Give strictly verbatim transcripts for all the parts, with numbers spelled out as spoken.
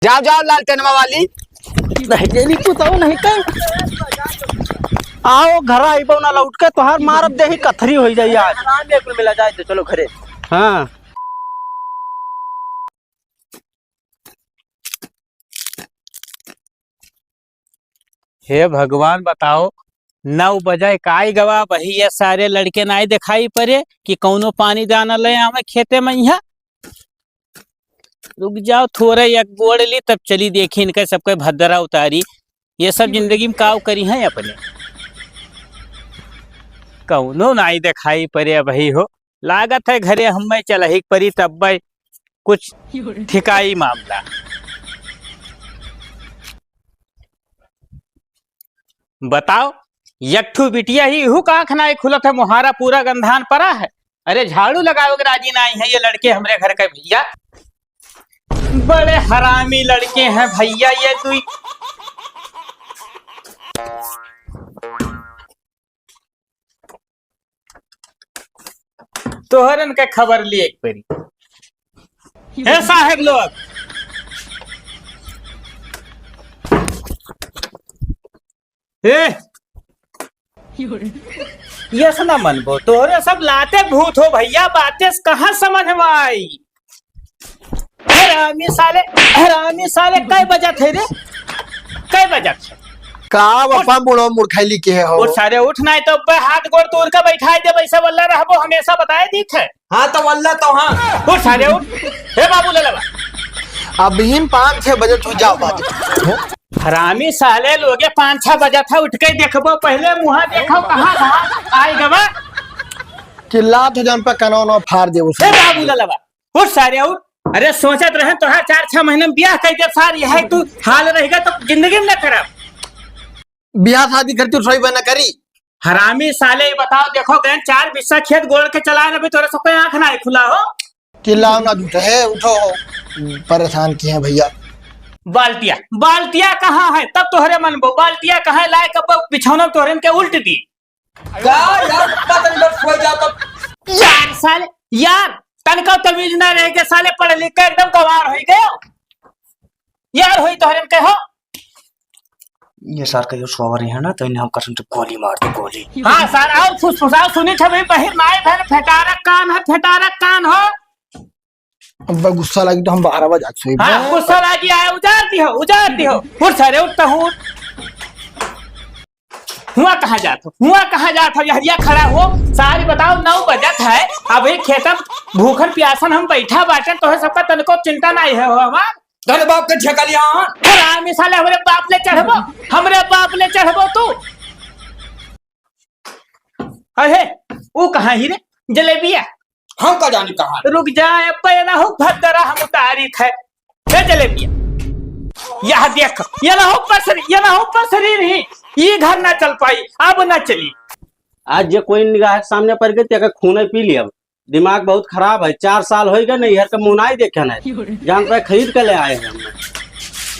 जाओ, जाओ, लालटेनवा वाली। नहीं, तेरी पुताऊ नहीं कहीं। आओ, घर आइबो ना लौट के, तोहार मारब देही कथरी होई जाई आज। आराम में कुल मिला जाए तो चलो घरे। हाँ। हे भगवान, बताओ, नौ बजे काई गवा, वही ये सारे लड़के नाई दिखाई पड़े कि कौनो पानी दाना ले आवे खेते में यहाँ। रुक जाओ, थोड़े एक गोड़ ली, तब चली देखी इनके सबके भद्दरा उतारी। ये सब जिंदगी में काव करी हैं अपने, कौनो नाई दिखाई पड़े। अबही हो, लागत है घरे हम्मे चलही के परी, तब्बे कुछ ठिकाई मामला। बताओ, एक ठू बिटिया ही, इहू का आँख नाई खुलत है, मुहारा पूरा गंधान परा है। अरे, झाड़ू लगावे के राजी नाई है ये लड़के हमरे घर के भैया। बड़े हरामी लड़के हैं भैया ये दुई। तोहरन के खबर लिए एक बेरी। हे साहेब लोग, ए, यस ना मनबो, तोहरे सब लाते भूत हो भैया, बातें कहाँ समझ में आई? हरामी साले, हरामी साले, कै बजत है रे? कै बजत है? का उठ। बापा मुड़ो मुड़खाई लिखे हो? उठ सारे उठ, नाई तो बे हाथ गोड़ तोड़ के बैठाई दे, वैसे वल्ला रहबो, हमेशा बताए दीत है। हाँ तो वल्ला तो हाँ। उठ सारे उठ। हे बाबू ले लेबा। अभी पाँच छह बजे तू जाओ बाजी। हरामी साले लोगे, पाँच छह बजत है, उठ के देखबो, पहले मुँहा देखो कहाँ घास आई गवा। चिल्लात हो जौन पे कनवा फाड़ देबो। हे बाबू ले लेबा। उठ सारे उठ। अरे सोचत रहे तोहार चार छह महीने में बियाह कर दे सार, यह तू हाल रहेगा तो जिंदगी में न करब। बियाह शादी करती रसोई बना करी। हरामी साले, ये बताओ, देखो गए चार बिस्सा खेत गोड़ के चलाए, अभी तोरे सबके आँख ना खुला हो। चिल्लाओ ना झूठे, हे उठो हो, परेशान किए हैं भैया। बाल्टिया, बाल्टिया कहाँ है? तब तोहरे मनबो, बाल्टिया कहाँ है? लाए कब बिछौना तोहरे के उल्ट दी। का यार, पता नहीं बस हो जाओ तो। यार साले, यार, तनका तमीज ना रह के साले पढ़ लिख के एकदम गवार हो गए। यार होई तोहरे के हो। ये सार कहियो सोवरी है ना, तो इन्हें हम कसम से गोली मार दे, गोली। हाँ सार, और फुसफुसाओ सुनी थे भाई, बहिर नाई भर फेटारक कान है, फेटारक कान हो। अब गुस्सा लगी तो हम बारह बजे सोई। हाँ, गुस्सा लगी आए, उजार दी हो, उजार दी हो। उठ सारे, उठ तो उठ। हुआ कहाँ जात हो? हुआ कहाँ जात हो? यहरिया खड़ा हो, सारी बताओ, नौ बजत है, अभी खेतम भूखन प्यासन हम बैठा बाटन, तोहे सबका तनको चिंता नाई है हो हमार। तोरे बाप के झेका लिया, हाँ? हरामी साले, हमरे बाप ले चढ़बो, हमरे बाप ले चढ़बो तू। अहे, वो कहाँ ही रे? जलेबिया। हम का जानी कहाँ? रुक जा, ए पैदा हो भद्दरा, हम उतारी थे। हे जलेबिया, यह देख, ये ना हो पसरी, ये ना हो पसरी नहीं, ये घर ना चल पाई, अब ना चली। आज जे कोई निगाह के सामने पड़ गई, तेका खूने पी लिया। दिमाग बहुत खराब है, चार साल हो गए, नैहर के मुँह नाई देखे हैं। जान पे खरीद के ले आए हैं हम।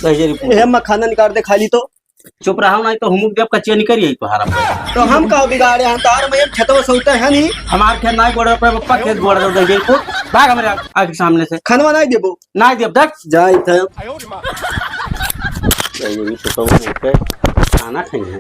दहिजरी पूत। ए, मखाना निकाल दे, खा ली तो। चुप रहो, नाई तो हुमुक देब कचिया निकल यही तोहारा। तो हम का बिगाड़े हैं? तार में खेतवा सौते है नहीं। हमार खेत नाई गोड़े पे, पप्पा खेत गोड़े पे, दहिजरी पूत। भाग हमरे आग, आग के सामने से। खनवा नाई देबो। नाई देब, देख। जाए थे। दहिजरी पूत, खाना खाई है।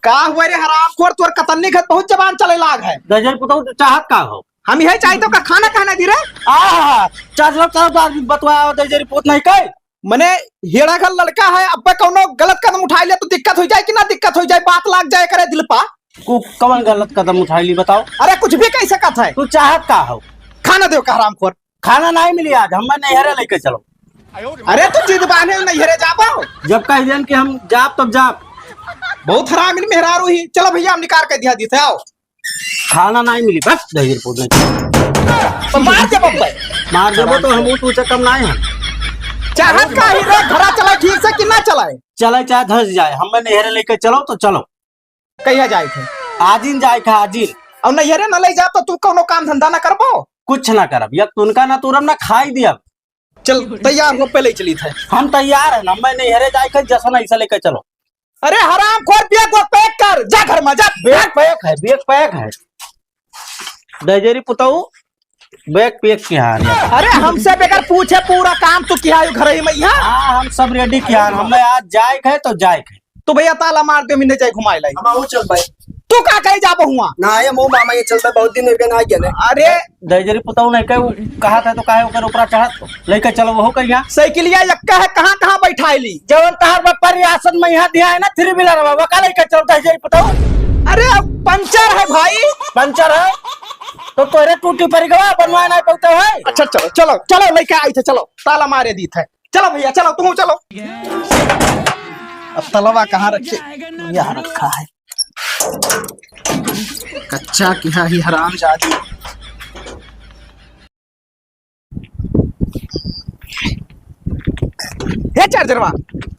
का हुआ रे हरामखोर, तोर कतन्नी खत बहुत जबान चले लाग है। दहिजरी पूत, तू चाहत का हो? हम यही चाहिए तो का खाना कहना दी रे। आहा, चार लोग चार बार बतवा, दहिजरी पूत नहीं कहे। मने हेड़ा घर लड़का है, अब कौनो गलत कदम उठाई ले तो दिक्कत हो जाए कि ना दिक्कत हो जाए, बात लाग जाए करे दिल पा। को कौन गलत कदम उठाई ली बताओ? अरे कुछ भी कह सकत है। तू चाहत का हो? खाना दो का हरामखोर। खाना नहीं मिली आज, हमें नैहरे लेके चलो। अरे तू जिद बांधे नैहरे जाबो? जब कह देन कि हम जाब तब जाब। बहुत हराम इन मेहरारू ही। चलो भैया हम निकाल के दिया दी थे, आओ। खाना नहीं मिली, बस दहिजरी पूत नहीं। तो मार दे बब्बे। मार देबो तो हम तू से कम नहीं है। चाहत का ही रे, घरा चलाए ठीक से कि ना चलाए? चले चाहे धस जाए, हमें नैहरे लेके चलो तो चलो। कहिया जाए थे? आजिन जाए थे, आजिन। और नैहरे न ले जा तो तू कौनो काम धंधा ना करबो? कुछ ना करब, या तुनका ना तुरम ना खाई दियब। चल तैयार हो, पहले ही चली थे। हम तैयार है ना, मैं नैहरे जाए थे, जैसा ना ऐसा लेके चलो। अरे हरामखोर, बैग वो पैक कर, जा घर में जा। बैग पैक है, बैग पैक है। दहिजरी पुतऊ, बैग पैक किया है? अरे, हमसे बगैर पूछे पूरा काम तू किया है घर ही में यहाँ? हाँ, हम सब रेडी किया है। हमें आज जाए के है तो जाए के है। तो भैया, ताला मार दे, मिन्ने जाए घुमाए लाई। हम आहू चल भाई। तू का कहे जाबो हुआ? ना, ये मो मामा ये चल भाई, बहुत दिन हो गए ना गए ने। अरे, दहिजरी पुतऊ नहीं कहे, वो कहा था तो काहे ओकर ऊपर चढ़त? लेके चलो, वहू कहिया। साइकिलिया यक्का है, कहाँ, कहाँ बैठाई ली? जवन तहार बप्पा रियासत में यहाँ दिया है ना, three wheeler बाबा, का लेके चलता है जेल बताओ? अरे, अब पंचर है भाई। पंचर है? तो तोरे टूटी पड़ी गवा, बनवाए ना पड़ता है। अच्छा, चलो, चलो, चलो, लेके आई थे, चलो, ताला मारे दी थे। चलो भैया, चलो, तुम चलो। अब तलवा कहाँ रखे? यहाँ रखा है। कच्चा किया ही हराम जादी। हे चार्जरवा,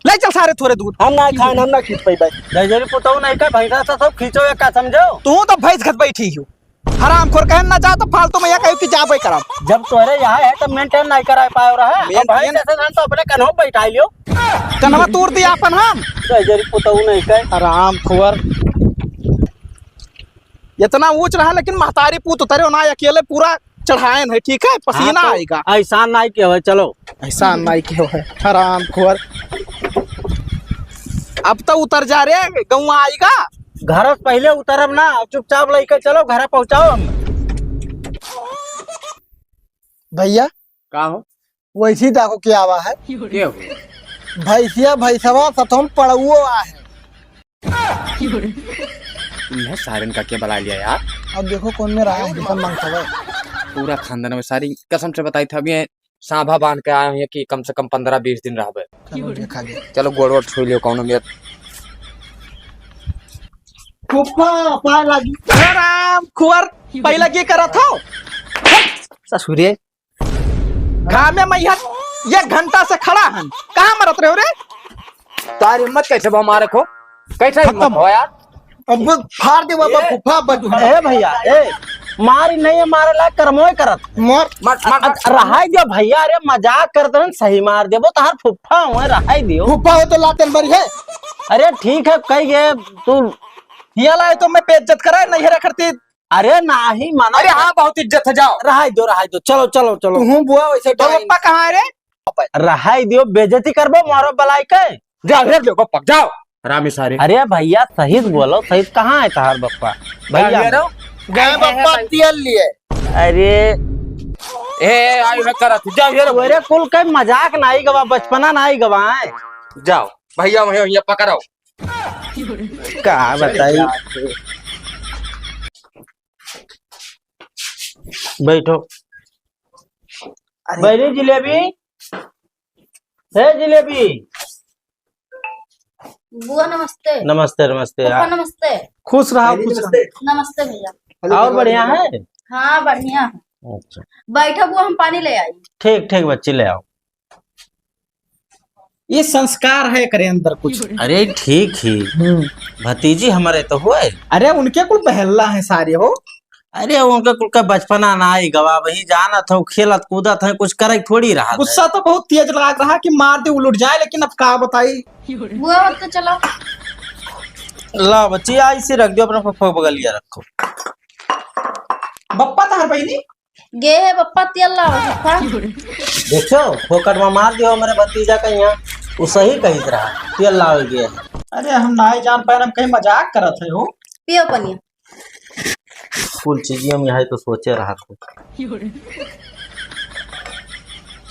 ले चल सारे थोड़े दूर। हम ना खान, हम ना खींच पाई भाई। दहिजरी पुतऊ नहीं का, भैंसा से सब खींचो या का समझो? तू तो भैंस खत बैठी हो। हरामखोर कहन ना जा तो फालतू में या कहो कि जाबे करब। जब तोरे यहाँ है तो maintain नहीं कराए पाए रहा। हम भाई maintain जैसे हम तो अपने कन्हो बैठा लियो। कन्हवा तोड़ दिया अपन हम। दहिजरी पुतऊ नहीं का। हरामखोर। इतना ऊंच रहा लेकिन महतारी पूत उतरे ना, अकेले पूरा चढ़ाएन है, ठीक है, पसीना हाँ, तो आएगा। ऐसा नाई के होए, चलो। ऐसा नाई के होए, हरामखोर। अब तो उतर जा रे, गौवा आएगा। घर से पहले उतरब ना, चुपचाप लेके चलो, घर पहुँचाओ हम। भैया, का हो? वैसी देखो क्या आवा है। के हो? भैंसिया, भैंसवा, सतोम पड़ुओ आ है। इन्हें सारन का के बला लिया यार। अब देखो कौन में रहा है, एकदम मंगतवे। पूरा खानदान में सारी कसम से बताई था, अभी ये सांभा बांध के आए हैं कि कम से कम पन्द्रह बीस दिन रहबे। चलो देखा गया। चलो गोड़ वोड़ छू लियो कौनो मेर। फूफा, पाए लागी। हरामखोर, पहला के करत हो? ससुरे। घामे में यहाँ एक घंटा से खड़ा हन, कहाँ मरत रहो रे? तार हिम्मत कैसे बा मारे को? कैसे हिम्मत खत्म। हो यार? अब फाड़ दे बाबा, ए, फुफा बच। ए भैया, ए, मारी नहीं है, मारे ला करमोए करत। मार। मार, मार, मार। अ-, रहाई दियो भैया, अरे मजाक करत रहन, सही मार देबो, तहार फुफ्फा हुए, रहाई दियो। फुफ्फा हो तो लातन बरी है। अरे ठीक है, कही गए तू। हिया लाए तो मैं बेइज्जत कराए, नहीं है रखती। अरे नाही, मना अरे कर। हाँ, बहुत इज्जत है, जाओ। रहाई दो, रहाई दो, चलो, चलो, चलो। तुहूँ बुआ वैसे तो डाइन। पप्पा कहाँ है रे? रहाई दियो, बेइज्जती करबो, मारो बलाई के। जाओ, हेर लो पप्पा, जाओ। हरामी सारे। अरे भैया, सही से बोलो, सही से कहाँ है तहार बप्पा? भैया। जाओ, हेरो। गए पप्पा तेल लिए। अरे। ए, आई है करत, जाओ, हेरो। अरे कुल के मजाक नाही गवा, बचपना नाही गवा है। जाओ, भैया, वहीं, वहीं पकड़ो। का बताई? बैठो। अरे। बैठी जिलेबी। हे जिलेबी। बुआ नमस्ते। नमस्ते, नमस्ते। पप्पा नमस्ते। खुश रहो, खुश रहो। नमस्ते भैया। और बढ़िया है? हाँ, बढ़िया है। अच्छा। बैठो बुआ, हम पानी ले आई। ठीक, ठीक बच्ची, ले आओ। ये संस्कार है एकरे अंदर कुछ। अरे ठीक ही। हम्म। भतीजी हमरे तो हुए। अरे उनके कुल बहल्ला है सारे हो। अरे उनके कुल का बचपना ना आई गवा, वही जानत हो, खेलत कूदत है, कुछ करे थोड़ी रहा। गुस्सा तो बहुत तेज लाग रहा कि मार दे उलट जाए, लेकिन अब का बताई। बुआ, अब तो चलो। ला बच्ची, आई से रख दियो, अपना पप्पा बगलिया रखो। बप्पा तहार बहिनी? गे है बप्पा तेल लावा पप्पा। देखो, फोकट में मार दियो हमारे भतीजा का यहाँ। वो सही कहित रहा, तेल लावे गया है। अरे हम नाई जान पाए, हम कहीं मजाक करत है हो। पियो पनिया। कुल चीजियों में है तो सोचे रहा था।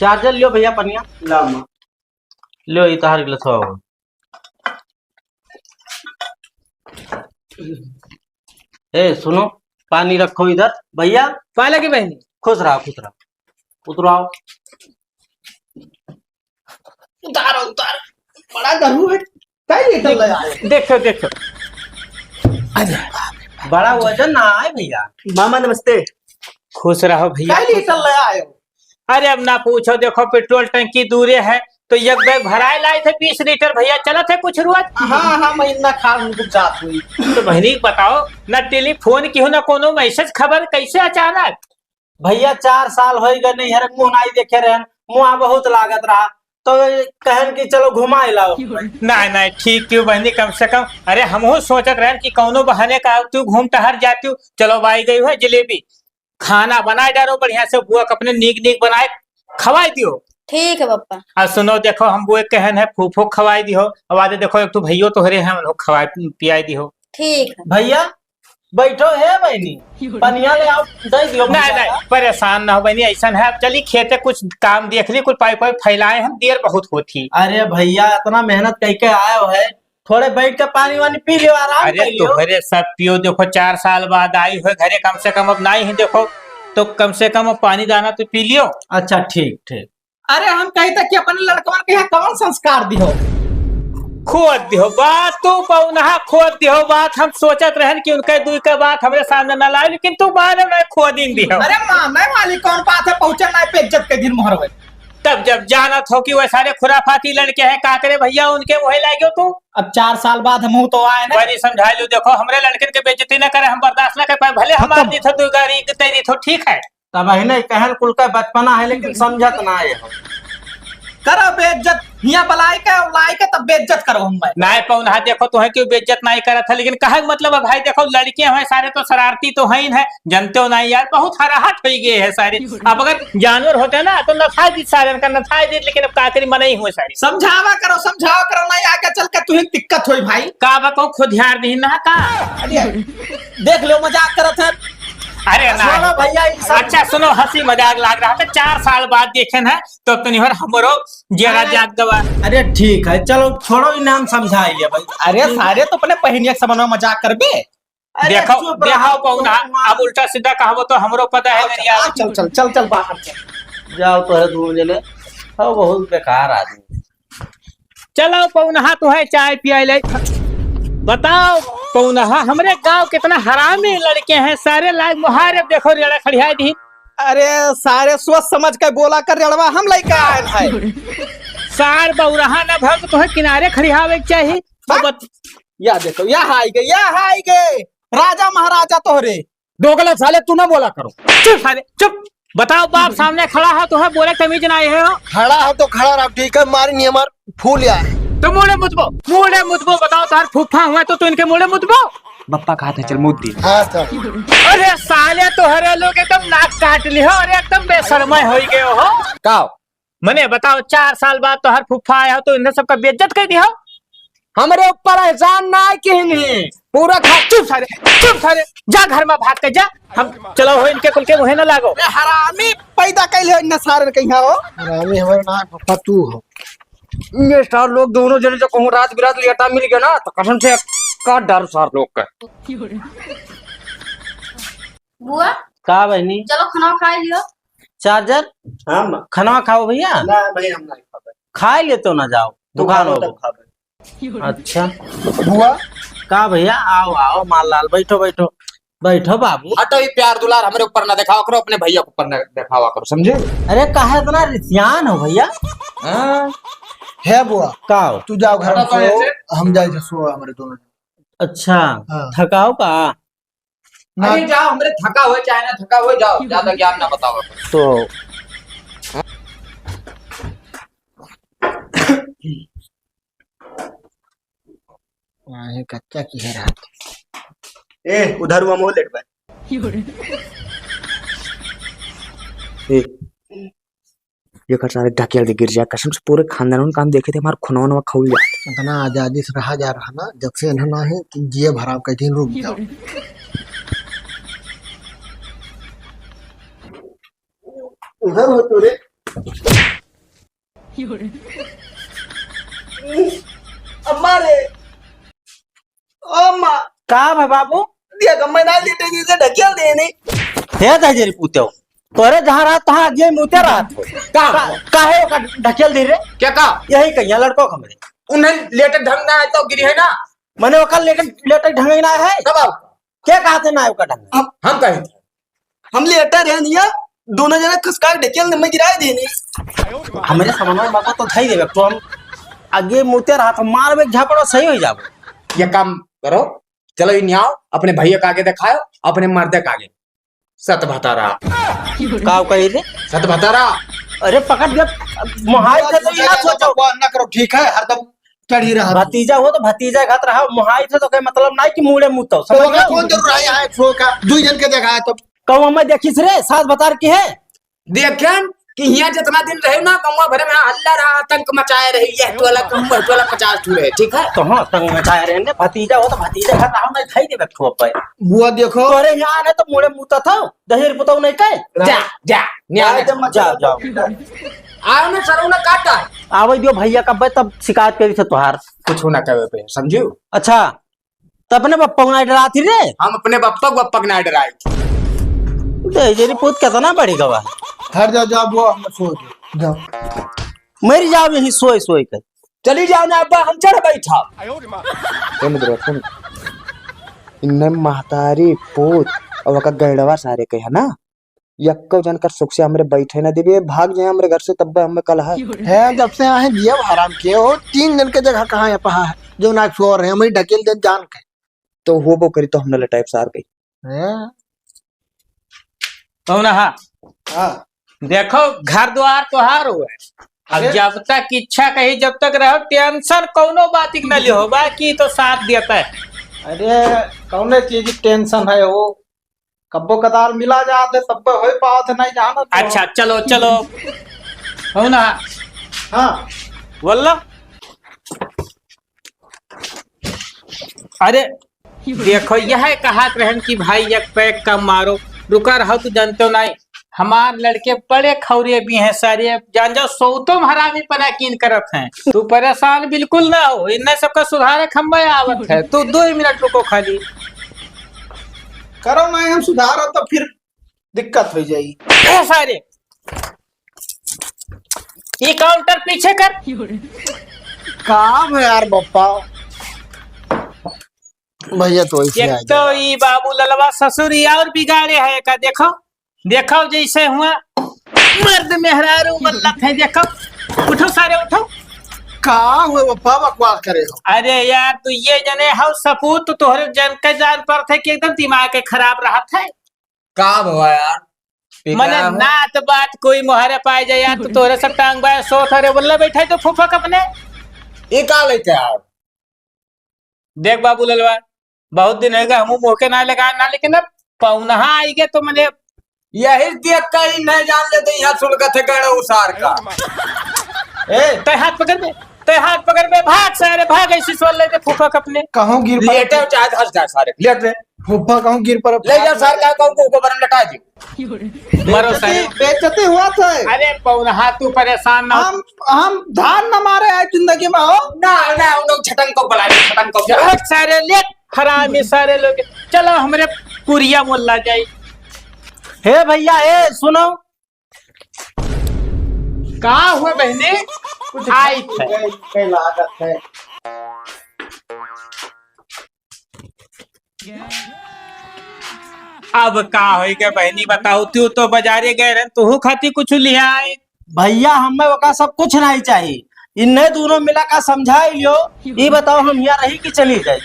चार्जर लियो भैया पनिया। लाओ माँ। लियो, ये तहार गिलास हो। ए, सुनो, पानी रखो इधर। भैया। पाला की बहनी। खुश रहो, खुश रहो। उतराओ। उतारो, उतारो। बड़ा गरू है। काहे लीटर ले आए? देखो, देखो। अरे, बड़ा वजन ना है भैया। मामा नमस्ते। खुश रहो भैया, काहे खुश लीटर रहो। ले आए हो? अरे अब ना पूछो, देखो पेट्रोल टंकी दूरे है, तो एक बैग भराए लाए थे बीस लीटर भैया, चलत है कुछ रोज। हाँ, हाँ, महीना खा उनको जात हुई। तो बहनी बताओ, ना टेलीफोन की हो, ना कोनो मैसेज खबर, कैसे अचानक? भैया चार साल होई गए नहीं हरक मुँह नाई देखे रहन, मुँह बहुत लागत रहा, तो कहन कि चलो घुमाए लाओ। नहीं, नहीं, ठीक क्यों बहनी, कम से कम, अरे हमहू सोचत रहन कि कौनो बहाने का तू घूम टहर जाती हूँ, चलो बाई गई है जिलेबी। खाना बनाए डारो बढ़िया से, बुआ के अपने नीक नीक बनाए खवाए दियो। ठीक है पप्पा। आ सुनो, देखो, हम बुआ के कहन है, फूफो खवाए दियो। अब आदे देखो, एक तो भइयो तोहरे हैं, उनको खवाए पियाए दियो। ठीक है। भइया, बैठो है बहिनी, पनिया ले आओ, दे दियो नहीं, भइया नहीं, का। परेशान ना हो बहिनी, ऐसन है, अब चली खेते कुछ काम देख ली, कुछ पाइप वाइप फैलाए हम, देर बहुत होती। अरे भइया, इतना मेहनत करके आए हो है, थोड़े बैठ के पानी वानी पी लियो, आराम अरे कर लियो। तोहरे सब पियो, देखो, चार साल बाद आई हो घरे, कम से कम अब नाई ही देखो, तो कम से कम अब पानी दाना तो पी लियो। अच्छा, ठीक, ठीक। अरे, हम कही था कि अपने लड़कवन के यहाँ कौन संस्कार दिहो? खोद दिहो बात तू, पौनहा, खोद दिहो बात। हम सोचत रहन कि उनके दुई के बात हमरे सामने न लाए, लेकिन तू माने नहीं, खोदिन दिहो। अरे, माने वाली कौन बात है? पहुँचे ना पे इज्जत के दिन मोहर होए। तब जब जानत हो कि वह सारे खुराफाती लड़के हैं, का करे भइया, उनके वही लागे तू। अब चार साल बाद हमहू तो आए ना। बड़ी समझा लो, देखो, हमरे लड़कन के बेइज्जती न करे, हम बर्दाश्त न कर पाए, भले हम मार दी थो, तू गारी दे दी थो, ठीक है। तब अहिने कहन कुल का बचपना है, लेकिन समझत ना है हो। करो बेइज्जत, हियां बलाई के, लाई के तब बेइज्जत करो हम भाई। नाय पौनहा, देखो तोहे क्यों बेइज्जत नाय करत है, लेकिन कहे के मतलब है भाई, देखो लड़के हैं सारे तो शरारती तो हैं ही है, जनते हो ना यार, बहुत हराहट हो गए है सारे। अब अगर जानवर होते ना तो नथाई दी सारे का, नथाई दी, लेकिन अब का करी, मना ही हुए सारे। समझावा करो, समझावा करो, नहीं आगे चल के तुहे दिक्कत होई भाई। का बा को खुद ध्यान नहीं ना का? अरे देख लो मजाक करत है। अरे ना। सुनो भइया, ई सब अच्छा सुनो, हँसी मजाक लाग रहा था, चार साल बाद देखे ना, तो तनी भर हमरो जेरा नहीं, जाग गवा। अरे ठीक है, चलो छोड़ो, इन्हें हम समझा लिया भाई। अरे सारे तो अपने पहिनिया के समनवा मजाक करबे। अरे देखो, चुप रहो, देखो पौना, चुप रहो। अब उल्टा सीधा कहबो तो हमरो पता है आओ, मेरी चल, यार। आओ, चल, चल, चल, चल, बाहर चल। जाओ तो है दोनों जने, हो बहुत बेकार आदमी। चलो पौनहा, तुहे चाय पियाई ले। बताओ पौनहा, हमरे गांव कितना हरामी लड़के हैं, सारे लाग मुहारे देखो रेड़ा खड़ियाई दी। अरे सारे सोच समझ के बोला कर रेड़वा हम लेके आए हैं। सार बौरहा ना भग, तुहे किनारे खड़ियावे के चाही। तो बत- या देखो, या हाई गए, या हाई गए, राजा महाराजा तोहरे। दोगला साले, तू ना बोला करो। चुप साले, चुप। बताओ, बाप सामने खड़ा है, तुम्हें बोले तमीज ना आए हो। खड़ा हो तो खड़ा रहो, ठीक है, मारी नहीं हमार फूल यार। तो मुड़े मुतबो, मुड़े मुतबो, बताओ, तार फूफा हुआ तो तू इनके मुड़े मुतबो। बप्पा कहा था, चल मुत दे। हाँ, चल। अरे साले, तोहरे लोग एकदम नाक काट ली हो, अरे एकदम बेशरमाई हो गए हो। का? मने बताओ, चार साल बाद तोहर फूफा आया हो तो इन्हें सबका बेइज्जत कर दिया हो। हमरे ऊपर एहसान ना है किहनी। पूरा खा, चुप सारे, चुप सारे, जा घर में भाग के जा। हम चलो हो, इनके कुल के मुँहे ना लागो। ए, हरामी पैदा कैले हो इन्हें सारे कहीं हो। हरामी हमारे ना फूफा तू हो। ये सार लोग दोनों जने जो कहूँ रात बिरात लेटा मिल गया ना, तो कसम से का डर सार लोग का। बुआ, का बहनी? चलो खाना खा लियो। चार्जर? हाँ, माँ। खाना खाओ भैया। ना, भाई, हम नहीं खाबे। खा ले तो ना जाओ, तू दुकान खाबो हो। तब खाबे। अच्छा। बुआ। का भैया, आओ, आओ, माल लाल, बैठो, बैठो, बैठो बाबू। हटो, ये प्यार दुलार हमरे ऊपर ना दिखावा करो, अपने भैया के ऊपर ना दिखावा करो, समझे? अरे, काहे इतना रिसियान हो भैया? हाँ। है बुआ। का हो? तू जाओ घर में हटो तो सो, ऐसे। हम जाए थे सो, हमारे दोनों। अच्छा, हाँ। थकाओ का? ना। अरे जाओ, हमरे थका हुए चाहे ना थका हुए, जाओ, ज्यादा ज्ञान ना बताओ। तो आहे कच्चा की है रात। ए, उधर हुआ मोह लेट बा। ए, ये कर सारे ढकेल दे गिर जाए, कसम से पूरे खानदान में काम देखे थे, हमारा खुनवा उनवा खौल जाए। इतना आजादी से रहा जा रहा ना, जब से इन्हें ना है कि जिए भराव के दिन रुक जाओ। उधर हो तो रे। अम्मा रे। ओ माँ। का भा बाबू? दिया गम्मे ना लेटे जैसे ढकेल दे नहीं। हे दहेजरी पूते हो। तोरे जहाँ रहा तहाँ आगे मुते रहा था। का? का, काहे ओका ढकेल दे रे? क्या का? यही कहिया लड़को हमरे। उन्हें लेटे ढंग ना है तो गिरी है ना। मने ओका लेटे, लेटे ढंग ना है। कब आओ? क्या कहा थे ना ओका ढंग? हम, हम कहे थे। हम लेटा रहे नहीं है, दोनों जने खसका के ढकेल में गिराए देने। हमरे समझ में बात तो था ही देवे, तो हम आगे मुते रहा तो मार में झापड़ो सही हो जाबो। ये काम करो, चलो इन आओ, अपने भैया के आगे दिखाओ, अपने मर्दे के आगे। सत भतारा। का कही रे? सत भतारा। अरे पकड़ गया, मोहाई से तो ना सोचो। ना करो, ठीक है, हरदम चढ़ी रहा। भतीजा हो तो भतीजा घात रहा, मोहाई से तो कोई मतलब नहीं कि मुड़े मुतो, तो समझ ओकरा गया? कौन जरूर है यहाँ एक सौ का, दू जन के जगह है तो। कहूँ हमें देखिस रे, सास भतार के है? देखेन कि हियाँ जितना दिन रहे ना, गौवा भरे में हल्ला रहा, आतंक मचाए रहे, यह टोला कहूँ, वह टोला पचास ठो रहे, ठीक है? तो हाँ, आतंक मचाए रहे ने, भतीजा हो तो भतीजा का नाम नहीं खाई देबे ठो पे। बुआ देखो। तोरे यहाँ आने तो मुड़े मुता था, दहेर पुताऊ नहीं कहे। जा, जा, न्याय जा, जा। जाओ, जाओ। आओ ना, सरो ना काटा। आवे दियो भैया का बे, तब शिकायत करी से तोहार। कुछ ना कहे पे, समझू? अच्छा, त अपने बप्पा को नाहीं डरात ही रे? हम अपने बप्पा को, बप्पा को नाहीं डराई। दे, तेरी पूत कितना बड़ी गवा। घर जाओ, जाओ, वो हम सो जाओ। जाओ। मर जाओ यहीं सोए सोए के। चली जाओ ना अब्बा, हम चढ़ बैठा। ए मुद्रा, सुन। इन्ने महतारी, पूत, और ओका गैड़वा सारे के है ना? यक्को जन कर सुख से हमरे बैठे न देबे, भाग जाए हमरे घर से, तब हमें कल है। हैं, जब से आए हैं जिया हराम किए हो, तीन जन के जगह कहाँ है पहा है, जो ना सो रहे, हमें ढकेल दे जान के। तो हो वो करी तो हमने लटाइब सार गई। हैं? कौन हा? हाँ। देखो, घर द्वार तोहार हुए। अब अरे। जब तक इच्छा कही, जब तक रहो, tension कौनो बात की न लिहो, बाकी तो साथ देता है। अरे, कौने चीज की tension है हो? कब्बो कदार मिला जात है, तब होई पावत है, नहीं जाना तो। अच्छा, चलो, चलो। हो ना? हाँ। वल्ला? अरे, देखो, यह कहत रहन कि भाई एक पैक कम मारो, रुका रहो, तू जानते हो नहीं, हमार लड़के बड़े खौरे भी हैं सारे, जान जाओ, सौतों हरामी पना कीन करत हैं। तू परेशान बिल्कुल ना हो, इन्हें सबका सुधारे खम्बे आवत है, तू दो ही मिनट रुको खाली। करो नहीं, हम सुधारो तो फिर दिक्कत हो जाई। ए सारे, ये counter पीछे कर। काम है यार बप्पा, भैया तो ऐसे एक आ तो गया। ई बाबू ललवा ससुर ई और बिगाड़े है का, देखो, देखो जैसे हुआ मर्द मेहरारू बल्लत है, देखो, उठो सारे उठो। का हुआ बप्पा, बकवास करे हो? अरे यार, तू ये जने हो सपूत, तो तोहरे जन के जान पर थे कि एकदम दिमाग के खराब रहत है। का भवा यार? मने पिता हो? नात बात कोई मोहरे पाए जाए यार, तो तोहरे सब टांग बाय सोत हरे बोलले बैठे तो फुफक अपने। ये का लेते आओ? देख बाबू ललवा, बहुत दिन होइगा, हमू मुँह के ना लगा ना, लेकिन अब पौनहा आइगे तो मने यही देख कहीं नहीं जान लेते, यहाँ सुलगत है गड़ा उसार का। ए, तै हाथ पकड़ बे, तै हाथ पकड़ बे, भाग सारे, भाग, ऐसी सोल लेते फुफक अपने। कहूँ गिर पड़े। लेटे हो चाहे धस जाए सारे, लेट रे। फुफा कहूँ गिर पड़े। ले जा सारे, का कहूँ को ऊपर लटा दे। मरो सारे। बेइज्जती, बेइज्जती हुआ था। अरे पौनहा, तू परेशान ना हो। हम, हम धान न मारे आज जिंदगी में हो। ना, ना, उन लोग छटन को बुला ले, छटन को। हट सारे, ले, हरामी सारे लोग। चलो, हमरे कुरिया मोल्ला जाई। हे भैया, ए, सुनो। का हुआ बहनी? कुछ आई थे। कहीं लागत है। अब का होई के बहनी बताओ, तू तो बाजारे गए रहन, तू खाती कुछ लिया आए। भैया, हमें ओका सब कुछ नहीं चाहिए, इन्हें दोनों मिला का समझाई लियो। ये बताओ, हम यहाँ रही कि चली जाए?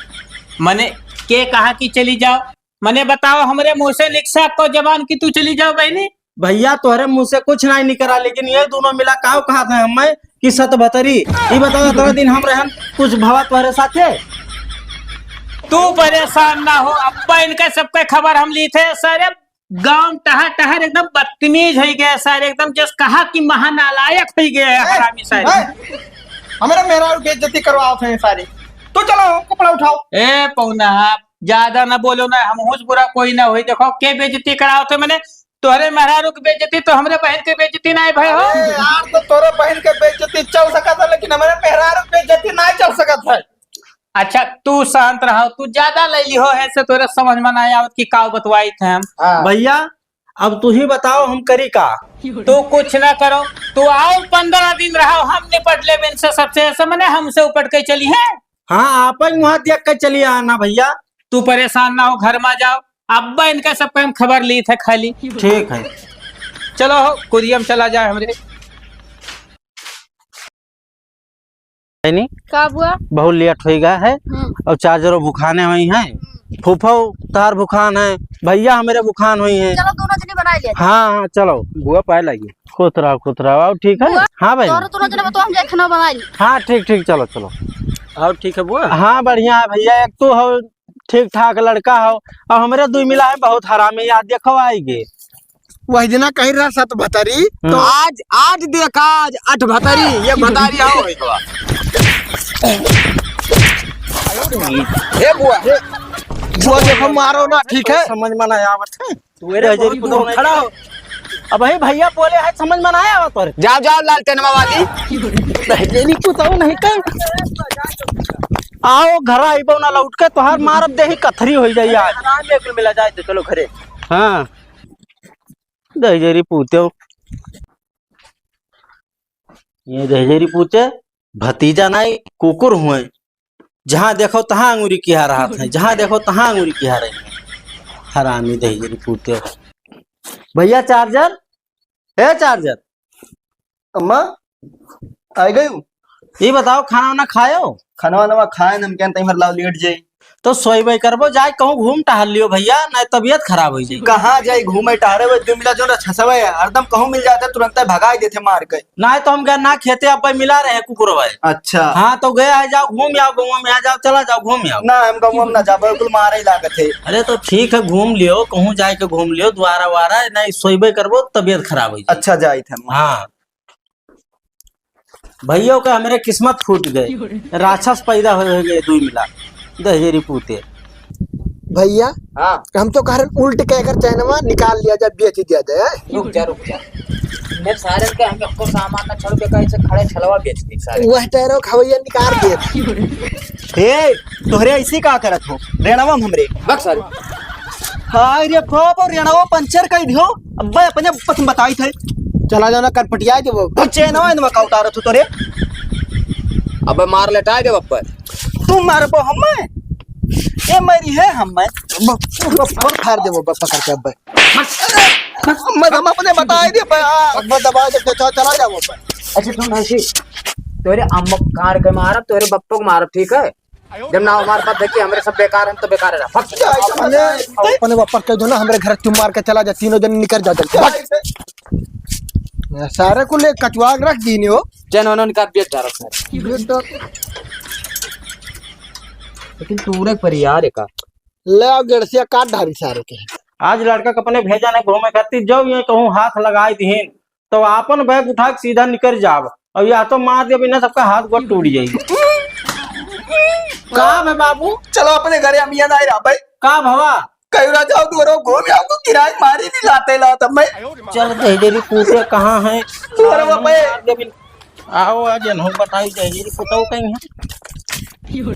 मने के कहा कि चली जाओ? मने बताओ, हमरे मुँह से लिखसा को जबान कि तू चली जाओ बहनी? भैया, तोहरे मुँह से कुछ नहीं निकला, लेकिन ये दोनों मिला काव कहा था हमें कि सतभतरी। ये बताओ, इतना दिन हम रहन, कुछ भवा तोहरे साथे? तू परेशान ना हो, अब्बा इनका सबका खबर हम ली थे। सारे गांव टहर टहर एकदम बदतमीज हो गए सारे, एकदम जस कहा कि महानालायक हो गए हैं ए, हरामी सारे। ए, हमारा मेहरारू बेइज्जती करवाओ थे सारे। तो चलो, कपड़ा उठाओ। ए पौना, ज्यादा ना बोलो ना, हम हुस बुरा कोई ना होई। देखो, के बेइज्जती कराओ थे, मने तोहरे मेहरारू की बेइज्जती तो हमरे बहन के बेइज्जती ना भय हो। अरे यार, तो तोरे बहन के बेइज्जती चल सकत है, लेकिन हमारे मेहरारू की बेइज्जती ना चल सकत है। अच्छा, तू शांत रहो, तू ज्यादा ले लिहो है से तोरे समझ में ना आवत कि का बतवाई थे हम। हाँ। भैया, अब तू ही बताओ, हम करी का? तू कुछ ना करो, तू आओ, पंद्रह दिन रहो, हम निपट लेबे इनसे सबसे, ऐसे मने हमसे उपट के चली है। हाँ, आप ही वहाँ देख के चली आना भैया। तू परेशान ना हो, घर में जाओ, अब्बा इनका सबका हम खबर ली थे खाली। ठीक है। चलो हो, कुरियम चला जाए हमरे। है नी? का बुआ? बहुत लेट होई गया है। हम्म। और चार्जरो भुखाने हुई हैं। हम्म। फूफो तार भुखान है, भैया हमारे भुखान हुई हैं। चलो दोनों जनी बनाई ले। हाँ, हाँ, चलो। बुआ पाए लगी। खुश रहो, खुश रहो। और ठीक है? बुआ, हाँ भाई। तोरो दोनों जने बताओ, हम जाए खाना बनाई। हाँ, ठीक, ठीक, चलो, चलो। और ठीक है बुआ? हाँ, बढ़िया है भैया। एक तो हो ठीक ठाक लड़का हो। अब हमरे दुइ मिला है बहुत हरामी, याद देखो आइगे। वही दिना कही रहा सत भतरी, तो हम्म। आज, आज देख, आज अठ भतरी, ये भतारी आओ है तो। हे बुआ, हे। बुआ देखो, मारो ना, ठीक है? समझ में ना आवत है। तू रे जय जय बहुत पुतौ नहीं खड़ा हो। अब भाई भैया बोले है, समझ में ना आवत तोरे। जाओ, जाओ, लालटेनमा वाली। जय जय पुतौ नहीं कर। आओ, घर आइबो ना लौट के, तोहार मारब देही कथरी हो जाई आज। आराम में कुल मिला जाए तो चलो घरे। हाँ। दहिजरी पूते हो। ये दहिजरी पूते, भतीजा नाई, कुकुर हुए। जहाँ देखो तहाँ अंगुरी किहा रहत है, जहाँ देखो तहाँ अंगुरी किहा रही है। हरामी दहिजरी पूते हो। भैया चार्जर, ए चार्जर। अम्मा, आ गई हूँ। ये बताओ, खाना वाना खायो? खाना वाना खाए, हम कहते हैं, लाओ लेट जाए। तो सोईबे करबो, जाए कहूँ घूम टहल लियो भैया, नहीं तबियत खराब हो जाए। कहाँ जाए घूमे टहरे, वो दुइ मिला जो ना छसवे है, हरदम कहूँ मिल जाते, तुरंत भगाई देते मार के। नहीं तो हम गए ना खेते, अब मिला रहे कुकुर भाई। अच्छा। हाँ, तो गया है, जाओ घूम आओ, गाँव में आ जाओ, चला जाओ घूम आओ। ना, हम गाँव में ना जाबो, कुल मारे ही लागत है। अरे तो ठीक है, घूम लियो, कहूँ जाए के घूम लियो, द्वारा वारा, नहीं सोईबे करबो, तबियत खराब हो जाए। अच्छा, जाए थे हम। हाँ। भैया के हमरे किस्मत फूट गए, राक्षस पैदा हो, हो गए दुई मिला दहेजरी पूते। भैया, हाँ। हम तो कह रहे उल्ट के अगर चैनवा निकाल लिया जाए, बेच दिया जाए। रुक जा, रुक जा। मैं सारे के हम एको सामान ना छोड़ के कहीं से खड़े छलवा बेच दी सारे। वह टैरो खवैया निकाल दिए। हे, तोहरे ऐसी का करत हो? रेणवा में हमरे। बक सारे। हाय रे बाप, और रेणवा पंचर कर दियो। अब्बे अपने बस में बताई थे। चला जाओ ना, कनपटिया देबो। बक चैनवा इनवा का उतारत हो तोरे। अबे मार लेटाए दे बप्पर। तू मारबो हमें? ए मेरी है हमें। ब-, ब-, ब-, फाड़ देबो ब-, पकड़ के अब्बे। मैं हम अपने बताए दे बे, हाँ। अब्बे दबा दे, चला, चला जाओ अब्बे। अच्छा सुन हंसी, तोरे अम्मा कार के मारब, तोरे बप्पो के मारब, ठीक है? जब ना हमारे पास देखिए, हमरे सब बेकार हैं, तो बेकार है। फक। अपने, अपने बप्पा कह दो ना, हमरे घर चुम मार के चला जा, तीनों जन निकल जा जल्दी। सारे को ले कचवा के रख दीने हो। चैन उन्होंने निकाल बेच जा रहा सारे। लेकिन तू रे पर यार एक ले आओ गेड़सिया काट ढारी सारे के। आज लड़का के अपने भेजा नहीं घूमे खातिर, जब ये कहूँ हाथ लगाई दिहिन, तो आपन बैग उठा के सीधा निकल जाब। अब यह तो मार दिया बिना सबका हाथ गोड़ टूट जाई। का बे बाबू? चलो अपने घरे, हम यहाँ नहीं रह भाई। का भवा? कहीं रह जाओ, दूर हो, घूम आओ, को किराए मारी नहीं लाते ला तब मैं। चल दहिजरी पूते कहाँ है? दूर हो भाई। मार दिया बिन-, आओ आज इन्हों बताई दहिजरी पुतौ कहीं है।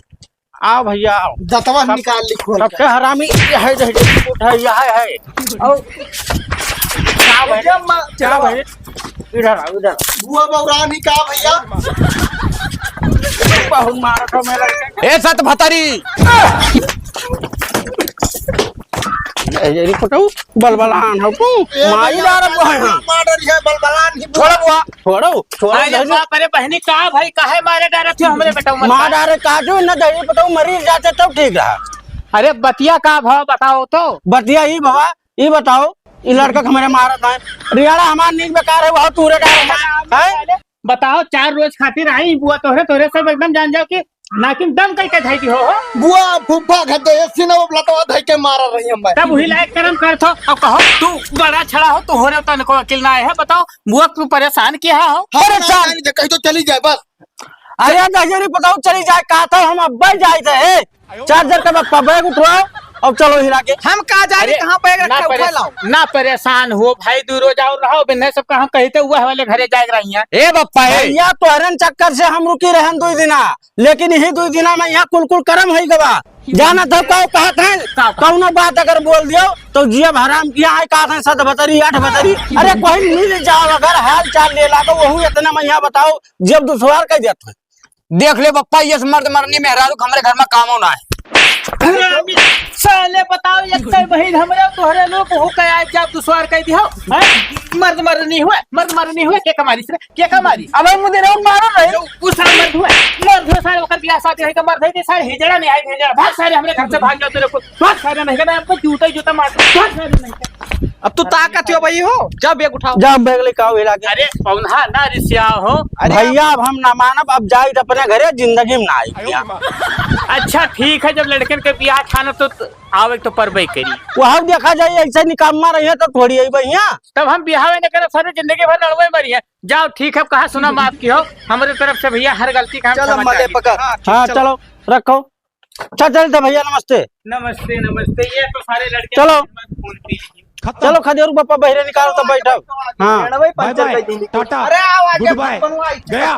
आओ भैया, आओ। दतवा सब, निकाल ली खोल के। सबसे हरामी ये है, ये है, ये है, ये है। और क्या भाई? जब मा-, क्या भाई? इधर आओ, इधर आओ। बुआ बौरानी का भैया? बहुत मारत हो मेरा। ए सत भतारी। ए, ये पटाऊ, बलबलान हो तू। ए माई भैया, डारब है। मार रही है, बलबलान ही छोड़ बुआ। छोड़ो, छोड़ो, अरे धरू। बाप रे बहनी, का भाई, काहे मारे डारत हो हमरे बेटा उमर मार का? डारे काटू न दही पटाऊ मरी जाते तब ठीक रहा। अरे बतिया का भाव बताओ तो। बतिया ई भवा, ई बताओ, ई लड़का के हमरे मारत है। रियाड़ा हमार नीक बेकार है, वह तूरे डारे है, हैं? बताओ, चार रोज खातिर आई बुआ तोहरे, तोहरे सब एकदम जान जाओ कि नाकिन दम कई के धई दी हो, हो। बुआ फुफ्फा घर दे, एसी न लतवा धई के मार रही हम। तब वही लायक कर्म करत हो, अब कहो, तू बड़ा छड़ा हो, तोहरे तन को अकिल ना है, बताओ, बुआ तू परेशान किया हो? हम परेशान? परेशान जे कहीं तो चली जाए बस। अरे अंदाजे नहीं पता चली जाए, कहा था हम अब्बे जाए थे, ए, चार्जर का बप्पा बैग उठवाओ और चलो हिला के। हम कहा जाए अरे, कहाँ बैग ना रखा, उठा परेश-, लाओ। ना परेशान हो भाई, दू रोज और रहो, बिन्ने सब कहाँ कही थे, वह वाले घरे जाए रही हैं। ए बप्पा, ए। भैया, तोहरन चक्कर से हम रुकी रहन दो दिना, लेकिन यही दो दिना में यहाँ कुल कुल करम है गवा। जाना था का कहत हैं, का, का? कौनो बात अगर बोल दियो तो जियब हराम किया है, कहत हैं सत भतरी, आठ भतरी। अरे कोई मिल जाओ अगर हाल चाल ले लागो, वहू इतना में यहाँ बताओ, जब दुश्वार कह देत है। देख ले बप्पा, ये मर्द मरनी मेहरारू के हमरे घर में कामो ना है। हरामी, साले बताओ, एक तो बहिन हमरे तोहरे लोग हो के आज जब दुश्वार कह दियो, हैं? मर्द मरनी हुए, मर्द मरनी हुए, के कमारी से, के कमारी? अबे मुझे ना मारो नहीं। उ सारे मर्द हुए, मर्द हुए सारे ओकर बियाह शादी है का मर्द है के सारे हिजड़ा नहीं आए, हिजड़ा। भाग सारे हमरे घर से भाग जाओ तेरे को, भाग सारे नहीं का मैं आपको जूता ही जूता मार, भाग सारे नहीं का। अब तू ताकत हो भाई हो, जा बैग उठाओ। जा बैग लेके आओ, हिला के। अरे पौन्हा ना रिसिया हो। अरे भैया, अब हम ना मानब, अब जाइत अपने घरे, जिंदगी में ना आई। अच्छा ठीक है, जब लड़कन के बियाह ठानब तो आवे तो परबे करी। वह देखा जाई, ऐसे निकम्मा रही है तो थोड़ी आई भैया। तब हम बियाह न करब, सारी जिंदगी भर लड़वे मरी है। जाओ ठीक है, कहा सुना माफ की हो, हमारे तरफ से भैया हर गलती का हम चलो, क्षमा मले चाहेंगे। पकड़। हाँ, चलो, रखो। अच्छा, चलते भैया, नमस्ते। नमस्ते, नमस्ते। ये तो सारे लड़के चलो। खत्म। चलो, खदेरू बापा बहिरे निकाल तो बैठो। हाँ। बाय बाय, टाटा, अरे, आओ, आगे गुड बाय, बनवाई। गया।